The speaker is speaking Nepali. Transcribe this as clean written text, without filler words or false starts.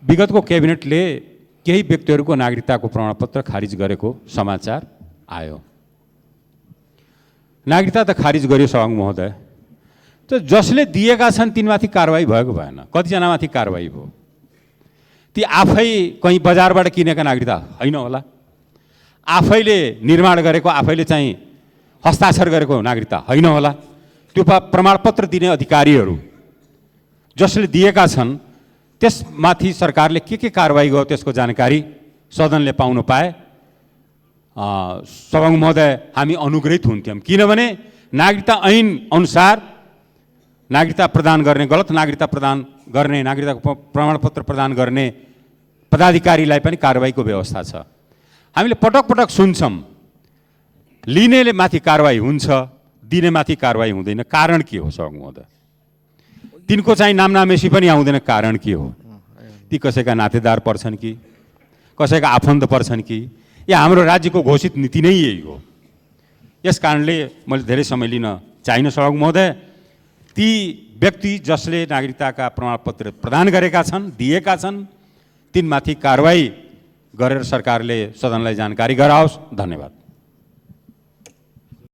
विगतको क्याबिनेटले केही व्यक्तिहरूको नागरिकताको प्रमाणपत्र खारिज गरेको समाचार आयो। नागरिकता त खारिज गरियो सभामुख महोदय, त जसले दिएका छन् तिनमाथि कारवाही भएको भएन। कतिजनामाथि कारवाही भयो? ती आफै कहीँ बजारबाट किनेका नागरिकता होइन होला, आफैले निर्माण गरेको, आफैले चाहिँ हस्ताक्षर गरेको नागरिकता होइन होला। त्यो प्रमाणपत्र दिने अधिकारीहरू जसले दिएका छन् त्यसमाथि सरकारले के कारवाही गर्यो त्यसको जानकारी सदनले पाउन पाए सभामुख महोदय हामी अनुग्रहित हुन्थ्यौँ। किनभने नागरिकता ऐन अनुसार नागरिकता प्रदान गर्ने, गलत नागरिकता प्रदान गर्ने, नागरिकताको प्रमाणपत्र प्रदान गर्ने पदाधिकारीलाई पनि कारवाहीको व्यवस्था छ। हामीले पटक पटक सुन्छौँ लिनेले माथि कारवाही हुन्छ, दिने माथि कारवाही हुँदैन। कारण के हो सभामुख महोदय? तिनको चाहिँ नामनामेसी पनि आउँदैन, कारण के हो? ती कसैका नातेदार पर्छन् कि कसैका आफन्त पर्छन् कि या हाम्रो राज्यको घोषित नीति नै यही हो? यस कारणले मैले धेरै समय लिन चाहिनँ सभामुख महोदय। ती व्यक्ति जसले नागरिकताका प्रमाणपत्र प्रदान गरेका छन्, दिएका छन्, तिनमाथि कारवाही गरेर सरकारले सदनलाई जानकारी गराओस्। धन्यवाद।